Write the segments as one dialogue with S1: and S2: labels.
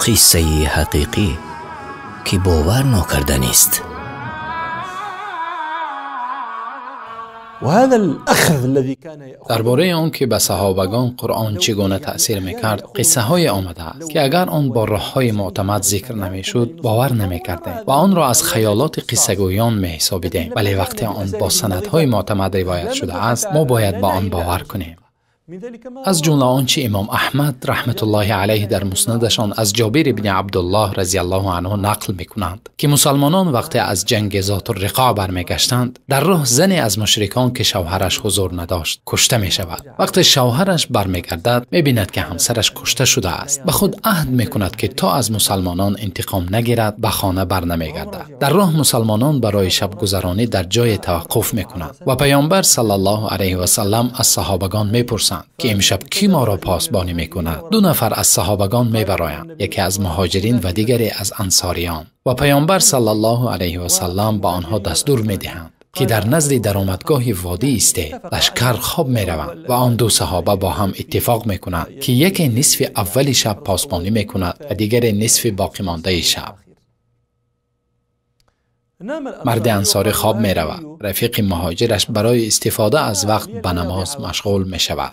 S1: Қиссаи ҳақиқӣ, ки бовар нокарданист.
S2: Дар бораи он ки ба саҳобагон Қуръон чӣ гуна таъсир мекард, қиссаҳое омадааст, ки агар он бо роҳҳои мӯътамад зикр намешуд, бовар намекардем ва онро аз хаёлоти қиссагӯён меҳисобидем. Вале вақте он бо санадҳои мӯътамад ривоят шудааст, мо бояд ба он бовар кунем. Аз ҷумла он чи имом Аҳмад раҳматуллоҳи алайҳ дар муснадашон аз Ҷобир ибни Абдуллоҳ разияллоҳу анҳу нақл мекунанд, ки мусалмонон вақте аз ҷанги Зотурриқоъ бармегаштанд, дар роҳ зане аз мушрикон, ки шавҳараш ҳузур надошт, кушта мешавад. Вақте шавҳараш бармегардад, мебинад, ки ҳамсараш кушта шудааст. Ба худ аҳд мекунад, ки то аз мусалмонон интиқом нагирад, ба хона барнамегардад. Дар роҳ мусалмонон барои шабгузаронӣ дар ҷое таваққуф мекунанд ва Паёмбар саллаллоҳу алайҳи васаллам аз саҳобагон мепурсанд, ки имшаб кӣ моро посбонӣ мекунад. Ду нафар аз саҳобагон мебароянд, яке аз муҳоҷирин ва дигаре аз ансориён. Ва Паёмбар саллаллоҳу алайҳи васаллам ба онҳо дастур медиҳанд, ки дар назди даромадгоҳи водӣ истед. Лашкар хоб мераванд ва он ду саҳоба бо ҳам иттифоқ мекунанд, ки яке нисфи аввали шаб посбонӣ мекунад ва дигаре нисфи боқимондаи шаб. Марди ансорӣ хоб меравад. Рафиқи муҳоҷираш барои истифода аз вақт ба намоз машғул мешавад.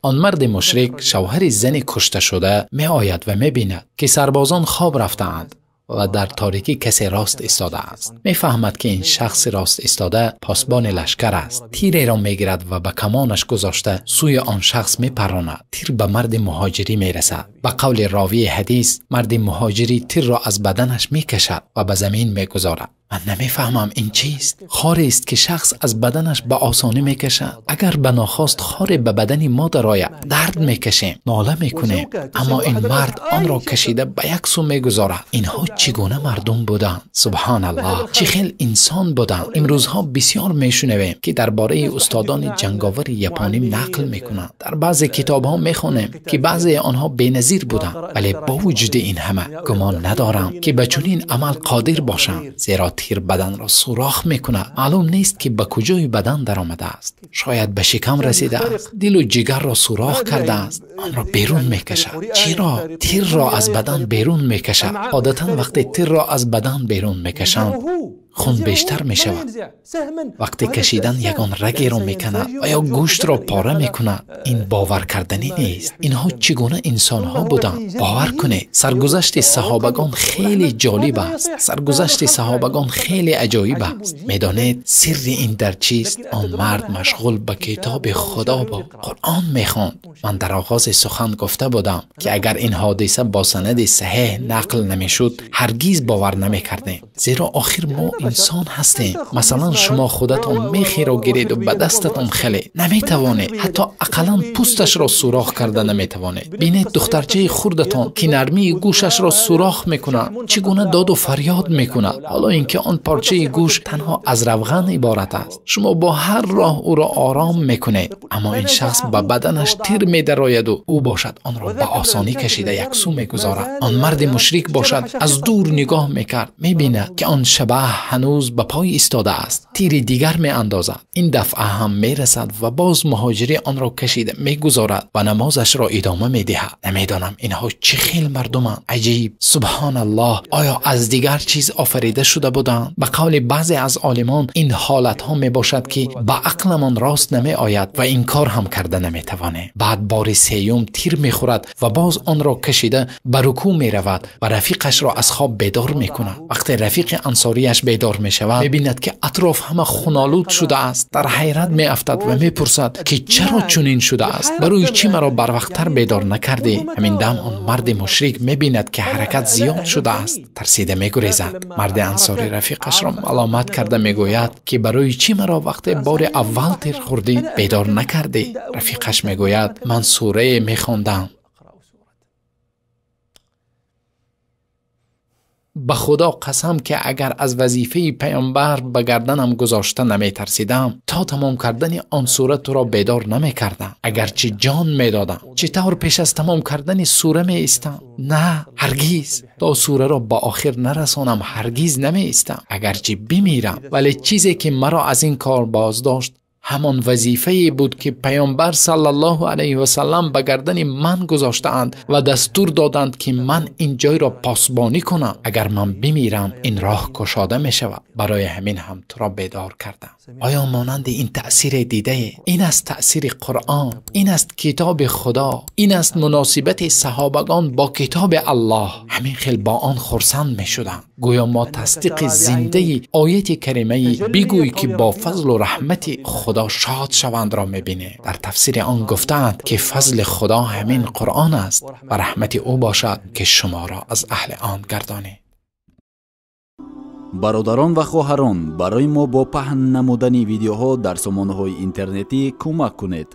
S2: Он марди мушрик, шавҳари зани кушташуда, меояд ва мебинад, ки сарбозон хоб рафтаанд ва дар торикӣ касе рост истодааст. Мефаҳмад, ки ин шахси рост истода посбони лашкар аст. Тиреро мегирад ва ба камонаш гузошта сӯи он шахс мепаронад. Тир ба марди муҳоҷирӣ мерасад. Ба қавли ровии ҳадис, марди муҳоҷирӣ тирро аз баданаш мекашад ва ба замин мегузорад. Ман намефаҳмам ин чист. Хорест, ки шахс аз баданаш ба осонӣ мекашад. Агар ба нохост хоре ба бадани мо дарояд, дард мекашем, нола мекунем. Аммо ин мард онро кашида ба як сӯ мегузорад. Инҳо чӣ гуна мардум буданд? Субҳоналлоҳ, чӣ хел инсон буданд. Имрӯзҳо бисёр мешунавем, ки дар бораи устодони ҷанговари японӣ нақл мекунанд. Дар баъзе китобҳо мехонем, ки баъзеи онҳо беназир буданд, вале бо вуҷуди ин ҳама гумон надорам, ки ба чунин амал қодир бошанд, зеро тир баданро сӯрох мекунад. Маълум нест, ки ба куҷои бадан даромадааст. Шояд ба шикам расидааст, дилу ҷигарро сӯрох кардааст, онро берун мекашад. Чиро? Тирро аз бадан берун мекашад. Одатан вақте тирро аз бадан берун мекашанд, хун бештар мешавад. Вақте кашидан ягон рагеро меканад ва ё гӯштро пора мекунад, ин боваркарданӣ нест. Инҳо чӣ гуна инсонҳо буданд? Бовар кунед, саргузашти саҳобагон хеле ҷолиб аст. Саргузашти саҳобагон хеле аҷоиб аст. Медонед сирри ин дар чист? Он мард машғул ба китоби Худо буд, Қуръон мехонд. Ман дар оғози сухан гуфта будам, ки агар ин ҳодиса бо санади саҳеҳ нақл намешуд, ҳаргиз бовар намекардем, зеро охир мо инсон ҳастем. Масалан, шумо худатон мехеро гиреду ба дастатон хеле наметавонед, ҳатто ақаллан пӯсташро сӯрох карда наметавонед. Бинед духтарчаи хурдатон, ки нармии гӯшашро сӯрох мекунад, чӣ гуна доду фарёд мекунад, ҳоло ин ки он порчаи гӯш танҳо аз равған иборат аст. Шумо бо ҳар роҳ ӯро ором мекунед, аммо ин шахс ба баданаш тир медарояду ӯ бошад онро ба осонӣ кашида яксӯ мегузорад. Он марди мушрик бошад аз дур нигоҳ мекард, мебинад, ки он шабаҳ ҳанӯз ба пой истодааст. Тири дигар меандозад. Ин дафъа ҳам мерасад ва боз муҳоҷирӣ онро кашида мегузорад ва намозашро идома медиҳад. Намедонам инҳо чӣ хел мардуманд. Аҷиб! Субҳоналлоҳ! Оё аз дигар чиз офарида шуда буданд? Ба қавли баъзе аз олимон, ин ҳолатҳо мебошад, ки ба ақламон рост намеояд ва инкор ҳам карда наметавонем. Баъд бори сеюм тир мехӯрад ва боз онро кашида ба рукӯъ меравад ва рафиқашро аз хоб бедор мекунад. Вақте рафиқи ансорияш бедор мешавад, мебинад, ки атроф ҳама хунолуд шудааст. Дар ҳайрат меафтад ва мепурсад, ки чаро чунин шудааст? Барои чӣ маро барвақттар бедор накардӣ? Ҳамин дам он марди мушрик мебинад, ки ҳаракат зиёд шудааст. Тарсида мегурезад. Марди ансорӣ рафиқашро маломат карда мегӯяд, ки барои чӣ маро вақте бори аввал тир хӯрдӣ бедор накардӣ? Рафиқаш мегӯяд: ман сурае мехондам. Ба Худо қасам, ки агар аз вазифаи паёмбар ба гарданам гузошта наметарсидам, то тамом кардани он сура туро бедор намекардам. Агарчи ҷон медодам. Чӣ тавр пеш аз тамом кардани сура меистам? На, ҳаргиз. То сураро ба охир нарасонам, ҳаргиз намеистам, агарчи бимирам. Вале чизе ки маро аз ин кор боздошт, Ҳамон вазифае буд, ки Паёмбар саллаллоҳу алайҳи васаллам ба гардани ман гузоштаанд ва дастур доданд, ки ман ин ҷойро посбонӣ кунам. Агар ман бимирам, ин роҳ кушода мешавад. Барои ҳамин ҳам туро бедор кардам. Оё монанди ин таъсире дидаӣ? Ин аст таъсири Қуръон, ин аст китоби Худо, ин аст муносибати саҳобагон бо китоби Аллоҳ. Ҳамин хел бо он хурсанд мешуданд. Гӯё мо тасдиқи зиндаи ояти каримаи бигӯй, ки бо фазлу раҳмати Худо шод шавандро мебинем. Дар тафсири он гуфтаанд, ки фазли Худо ҳамин Қуръон аст ва раҳмати ӯ бошад, ки шуморо аз аҳли он гардонид.
S3: Бародарон ва хоҳарон, барои мо бо паҳн намудани видеоҳо дар сомонаҳои интернетӣ кӯмак кунед.